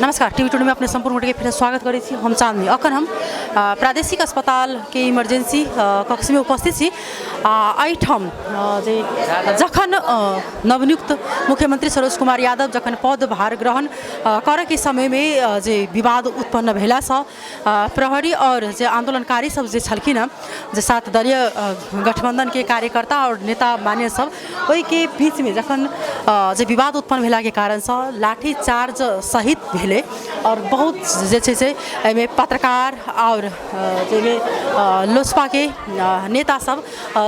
नमस्कार, TV today में अपने संपूर्ण गोटे के फेर स्वागत करै छी। हम चांदनी। अखन हम प्रादेशिक अस्पताल के इमरजेंसी कक्ष में उपस्थित छी। आ एहिठाम जे जखन नवनियुक्त मुख्यमंत्री सरोज कुमार यादव जखन पदभार ग्रहण करऽ के समय में जे विवाद उत्पन्न भेलासँ प्रहरी और जे आंदोलनकारी सब जे छलखिन हँ, जे सात दलीय गठबंधन के कार्यकर्ता और नेता मान्य सब, ओहिके बीचमे जखन जे विवाद उत्पन्न भेलाके कारणसँ लाठी चार्ज सहित भेलै आओर बहुत जे छै से एहिमे पत्रकार आओर जाहिमे लोजपाके नेता सब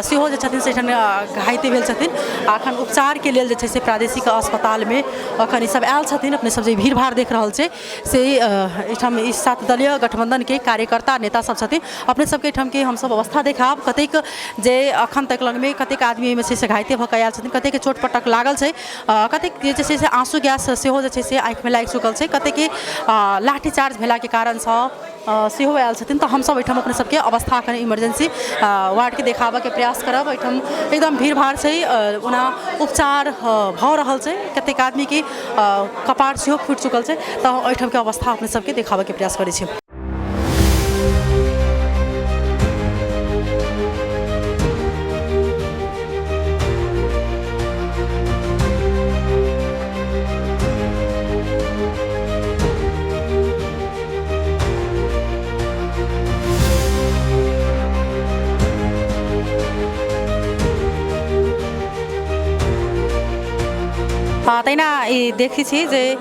सेहो जे छथिन से एहिठाम घायल भेल छथिन। आ अखन उपचारके लेल जे छै से प्रादेशिक अस्पतालमे अखन ई सब आयल छथिन। अपने सब जे भीड़ भाड़ देख रहल छै से एहिठाम ई सात दलीय गठबन्धनके कार्यकर्ता नेता सब छथिन। अपने सबके एहिठामके हमसब अवस्था देखायब, कतेक जे अखन तक लगमे कतेक आदमी एहिमे छै से घायते भऽ कऽ आयल छथिन, कतेकके चोट पटक लागल छै, कतेक जे छै से आँसू गैस सेहो जे छै से आँखिमे लागि चुकल छै, कतेकके लाठी चार्ज भेलाके कारणसँ सेहो आयल छथिन। तऽ हमसब एहिठाम अपने सबके अवस्था एखन इमरजेंसी वार्डके देखाबऽके प्रयास करब। एहिठाम एकदम भीड़ भाड़ छै, ओना उपचार भऽ रहल छै, कतेक आदमीके कपार सेहो फूटि चुकल छै। तऽ एहिठामके अवस्था अपने सबके देखाबऽके प्रयास करै छी। तहिना ई देखै छी जे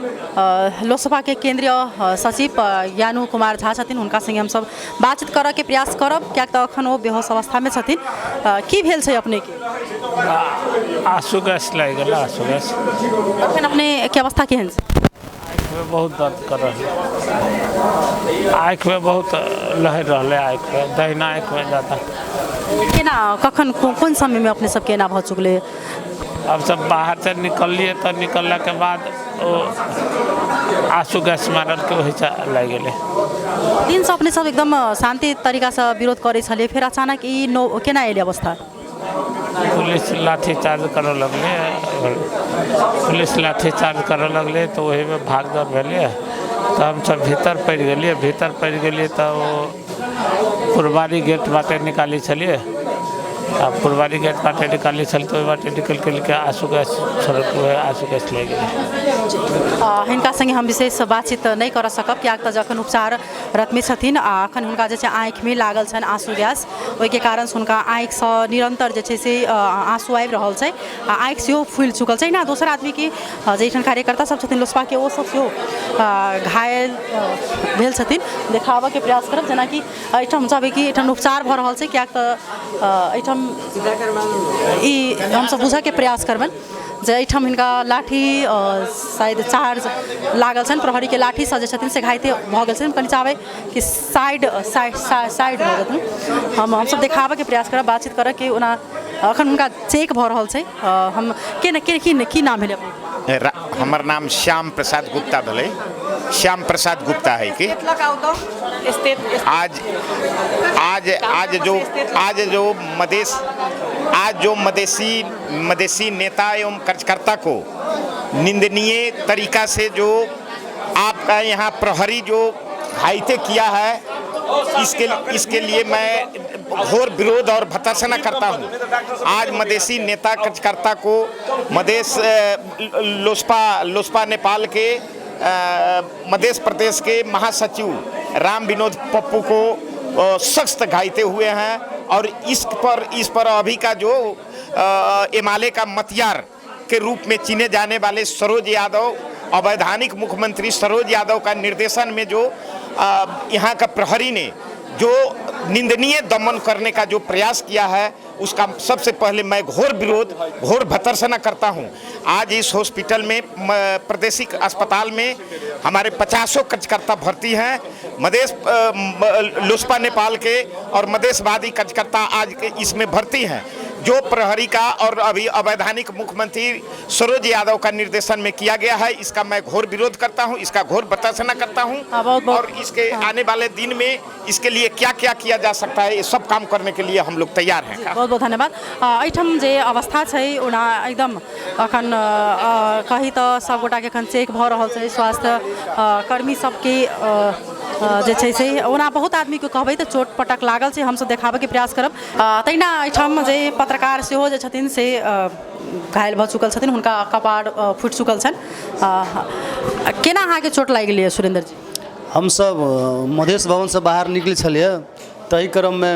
लोकसभाके केन्द्रीय सचिव ज्ञानू कुमार झा छथिन, हुनका सङ्गे हमसब बातचीत करऽके प्रयास करब, किएक तऽ एखन ओ बेहोश अवस्थामे छथिन। की भेल छै अपनेके? आँसू गैस लागि गेल, आँसू गैस। अखन अपनेके अवस्था केहन छै? आँखिमे बहुत दर्द कर रहल, आँखिमे बहुत लहरि रहलै, आँखिमे, दहिना आँखिमे जादा। केना, कखन, कोन समयमे अपने सबके एना भऽ चुकलै? अब सब बाहर से निकललियै तऽ निकललाके बाद ओ आँसू गैस मारलकै, ओहिसँ लागि गेलै। दिनसँ अपने सब एकदम शान्ति तरीकासँ विरोध करै छलियै, फेर अचानक ई नो केना एलै अवस्था? पुलिस लाठी चार्ज करऽ लगलै, पुलिस लाठी चार्ज करऽ लगलै तऽ ओहिमे भागदौड़ भेलै, तऽ हमसब भीतर पड़ि गेलियै। भीतर पड़ि गेलियै तऽ ओ पुरबारी गेट बाटे निकालै छलियै, आ पुरबारी गेट बाटे निकालै छलियै तऽ ओहि बाटे निकलि के आँसू गैस छोड़लकै, ओहे आँसू गैस लागि गेलै। हिनका सङ्गे हम विशेष बातचीत नहि करऽ सकब, किएक तऽ जखन उपचाररतमे छथिन आ अखन हुनका जे छै आँखिमे लागल छनि आँसू गैस, ओहिके कारणसँ हुनका आँखिसँ निरन्तर जे छै से आँसू आबि रहल छै आ आँखि सेहो फुलि चुकल छै। एहिना दोसर आदमीके जे एहिठाम कार्यकर्ता सब छथिन लोजपाके, ओ सब सेहो घायल भेल छथिन। देखाबऽके प्रयास करब, जेनाकि एहिठाम चाहबै कि एहिठाम उपचार भऽ रहल छै, किएक तऽ एहिठाम ई हमसब बुझऽके प्रयास करबनि जे एहिठाम हिनका लाठी शायद चार्ज लागल छनि, प्रहरीके लाठीसँ जे छथिन से घायते भऽ गेल छथिन। कनि चाहबै कि साइड साइड साइड भऽ जेथिन। हमसब देखाबऽके प्रयास करब, बातचीत करब कि ओना अखन हुनका चेक भऽ रहल छै। हम के ने के की की नाम भेलै अपनेके? हमर नाम श्याम प्रसाद गुप्ता भेलै। श्याम प्रसाद गुप्ता है कि आज आज आज जो आज जो मधेश आज जो मधेसी मधेसी नेता एवं कार्यकर्ता को निंदनीय तरीका से जो आपका यहाँ प्रहरी जो घायते किया है, इसके इसके लिए मैं घोर विरोध और भर्त्सना करता हूँ। आज मधेसी नेता कार्यकर्ता को मधेश लोजपा लोजपा नेपाल के मध्य प्रदेश के महासचिव राम विनोद पप्पू को सख्त घायते हुए हैं और इस पर अभी का जो एमाले का मतियार के रूप में चिने जाने वाले सरोज यादव, अवैधानिक मुख्यमंत्री सरोज यादव का निर्देशन में जो यहाँ का प्रहरी ने जो निंदनीय दमन करने का जो प्रयास किया है, उसका सबसे पहले मैं घोर विरोध, घोर भर्त्सना करता हूँ। आज इस हॉस्पिटल में, प्रादेशिक अस्पताल में हमारे पचासों कार्यकर्ता भर्ती हैं। मधेश लोजपा नेपाल के और मधेशवादी कार्यकर्ता आज के इसमें भर्ती हैं। जो प्रहरी का और अभी अवैधानिक मुख्यमंत्री सरोज यादव का निर्देशन में किया गया है, इसका मैं घोर विरोध करता हूं, इसका घोर भर्त्सना करता हूं। हाँ, बहुत बहुत। और इसके आने वाले दिन में इसके लिए क्या क्या किया जा सकता है, ये सब काम करने के लिए हम लोग तैयार हैं। बहुत बहुत धन्यवाद। एहिठाम जे अवस्था छै ओना एकदम अखन कही तऽ सभगोटाके एखन चेक भऽ रहल छै। स्वास्थ्य कर्मी सबके जे छै से ओना बहुत आदमीके कहबै तऽ चोट पटक लागल छै, हमसभ देखाबैके प्रयास करब। तहिना एहिठाम जे पत्रकार सेहो जे छथिन से घायल भऽ चुकल छथिन, हुनका कपार फूटि चुकल छनि। केना अहाँके चोट लागि गेलै सुरेंद्र जी? हमसब मधेश भवनसँ बाहर निकलै छलियै, ताहि क्रममे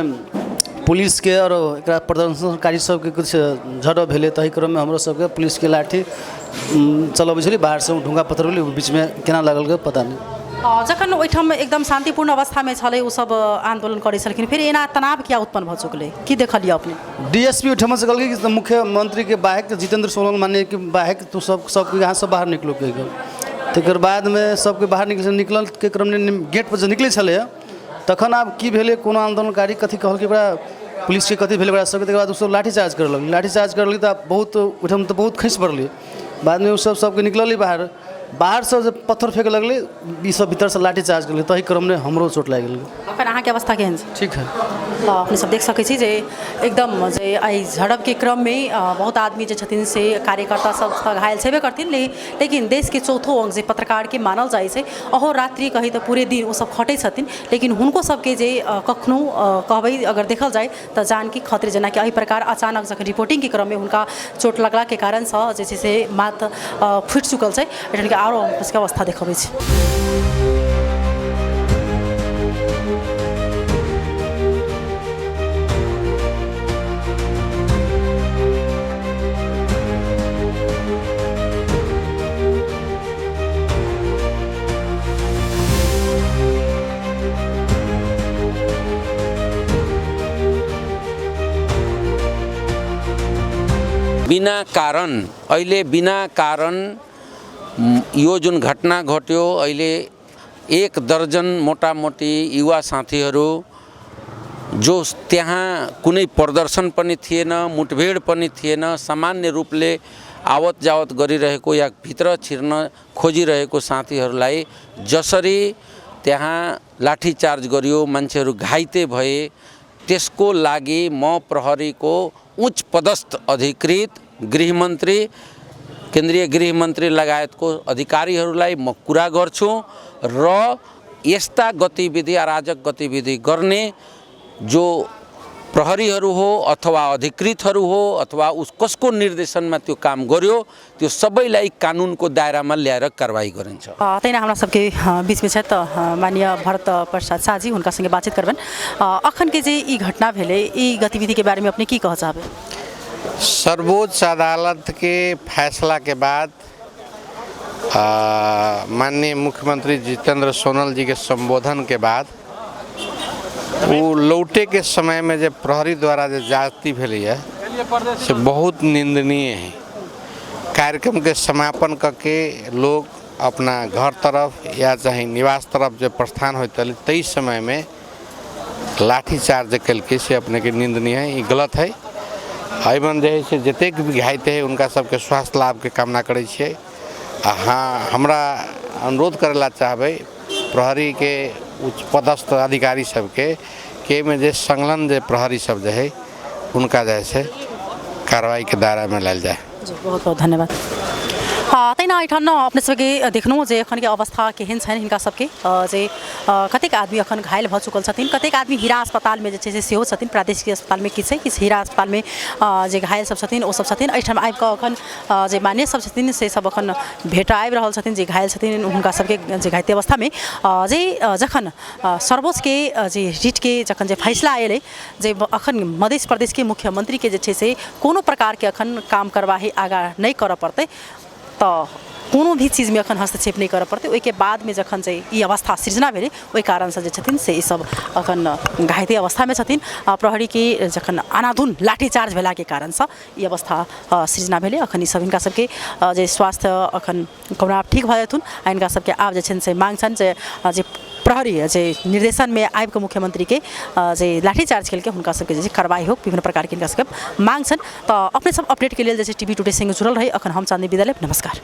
पुलिसके आओर एकरा प्रदर्शनकारी सबके किछु झड़प भेलै। ताहि क्रममे हमरो सबके पुलिसके लाठी चलबै छलै, बाहरसँ ढुङ्गा पत्थर भेलै, बीचमे केना लागल पता नहि। जखन ओहिठाम एकदम शान्तिपूर्ण अवस्थामे छलै ओसब आन्दोलन करै छलखिन, फेर एना तनाव किया उत्पन्न भऽ चुकलै, की देखलियै अपने? डीएसपी ओहिठामसँ कहलकै कि मुख्यमंत्रीके बाहेक, जितेंद्र सोनल माननीयके बाहेक तू सब सबके यहाँ से बाहर निकलो कहि गेल। तकर बादमे सबके बाहर निकलके क्रममे गेट पर जे निकलै छलैए तखन आब की भेलै, कोनो आन्दोलनकारी कथी कहलकै ओकरा, पुलिसके कथी भेलै ओकरा सबके, तकर बाद ओसब लाठीचार्ज करऽ लगलै। लाठीचार्ज करऽ लगलै तऽ बहुत ओहिठाम तऽ बहुत खसि पड़लै। बादमे ओसब सबके निकललै बाहर, बाहरसँ जे पत्थर फेकऽ लगलै, ई सब भीतरसँ लाठीचार्ज केलकै, ताहि क्रममे हमरो चोट लागि गेलै। अखन अहाँके अवस्था केहन छै? ठीक है। तऽ अपने सब देख सकै छी जे एकदम जे एहि झड़पके क्रममे बहुत आदमी जे छथिन से कार्यकर्ता सब तऽ घायल छेबे करथिन, लेकिन देशके चौथो अंग जे पत्रकारके मानल जाइ छै, अहोरात्रि कही तऽ पूरे दिन ओसब खटै छथिन, लेकिन हुनको सबके जे कखनो कहबै अगर देखल जाय तऽ जानके खतरे, जेनाकि एहि प्रकार अचानक जखन रिपोर्टिंगके क्रममे हुनका चोट लगलाके कारणसँ जे छै से माथ फुटि चुकल छै। एहिठामके आरो सबके अवस्था देखबै छी। बिना कारण अहिले बिना कारण यो जुन घटना घट्यो, अहिले 1 दर्जन मोटामोटी युवा साथीहरू जो त्यहाँ कुनै प्रदर्शन पनि थिएन, मुठभेड पनि थिएन, सामान्य रूपले आवत जावत गरिरहेको या भित्र छिर्न खोजिरहेको साथीहरूलाई जसरी त्यहाँ लाठीचार्ज गरियो, मान्छेहरू घाइते भए, त्यसको लागि म प्रहरीको उच्च पदस्थ अधिकृत गृहमन्त्री, केन्द्रीय गृहमन्त्री लगायतको अधिकारीहरूलाई म कुरा गर्छु र यस्ता गतिविधि, अराजक गतिविधि गर्ने जो प्रहरीहरू हो अथवा अधिकृतहरू हो अथवा उस कसको निर्देशनमा त्यो काम गर्यो, त्यो सबैलाई कानुनको दायरामा ल्याएर कारवाही गरिन्छ। तहिना हमरा सबके बीचमे छथि माननीय भरत प्रसाद शाहजी, हुनका संगे बातचीत करबनि। अखनके जे ई घटना भेलै, ई गतिविधिके बारेमे अपने की कहऽ चाहबै? सर्वोच्च अदालत के फैसला के बाद माननीय मुख्यमंत्री जितेंद्र सोनल जी के संबोधन के बाद वो लौटे के समय में जे प्रहरी द्वारा जे जाति भेलैए से बहुत निंदनीय है। कार्यक्रम के समापन करके लोग अपना घर तरफ या चाहे निवास तरफ जे प्रस्थान होइत रहलै, ताहि समय में लाठीचार्ज केलकै से अपने के निंदनीय है, ई गलत है। एहिमे जे है से जतेक भी घायल है उनका सबके स्वास्थ्य लाभ के कामना करै छियै। आ हाँ, हमरा अनुरोध करै ला चाहबै प्रहरी के उच्च पदस्थ अधिकारी सबके कि एहिमे जे संलग्न जे प्रहरी सब जे है उनका जे है से कार्रवाई के दायरा में लायल जाय। जी, बहुत बहुत धन्यवाद। हाँ, तहिना एहिठाम ने अपने सबके देखलहुँ जे एखनके अवस्था केहन छनि हिनका सबके, जे कतेक आदमी एखन घायल भऽ चुकल छथिन, कतेक आदमी हीरा अस्पतालमे जे छै से सेहो छथिन। प्रादेशिक अस्पतालमे किछु छै, किछु हीरा अस्पतालमे जे घायल सब छथिन ओ सब छथिन। एहिठाम आबिकऽ एखन जे मान्य सब छथिन से सब एखन भेट आबि रहल छथिन जे घायल छथिन हुनका सबके जे घायल अवस्थामे जे जखन सर्वोच्चके जे रिटके जखन जे फैसला एलै जे एखन मध्य प्रदेशके मुख्यमंत्रीके जे छै से कोनो प्रकारके एखन काम करवाही आगाँ नहि करऽ पड़तै, तऽ कोनो भी चीजमे एखन हस्तक्षेप नहि करऽ पड़तै। ओहिके बादमे जखन जे ई अवस्था सृजना भेलै ओहि कारणसँ जे छथिन से ई सब एखन घायते अवस्थामे छथिन। प्रहरीके जखन अनाधुन लाठीचार्ज भेलाके कारणसँ ई अवस्था सृजना भेलै। एखन ई सब हिनका सबके जे स्वास्थ्य एखन कोना ठीक भऽ जेथुन आ हिनका सबके आब जे छनि से मांग छनि जे जे प्रहरी जे निर्देशनमे आबि कऽ मुख्यमंत्रीके जे लाठीचार्ज केलकै हुनका सबके जे छै कार्रवाई हो, विभिन्न प्रकारके हिनका सबके मांग छनि। तऽ अपने सब अपडेटके लेल जे छै टीवी टुडे संगे जुड़ल रही। अखन हम चांदनी विदा लेब, नमस्कार।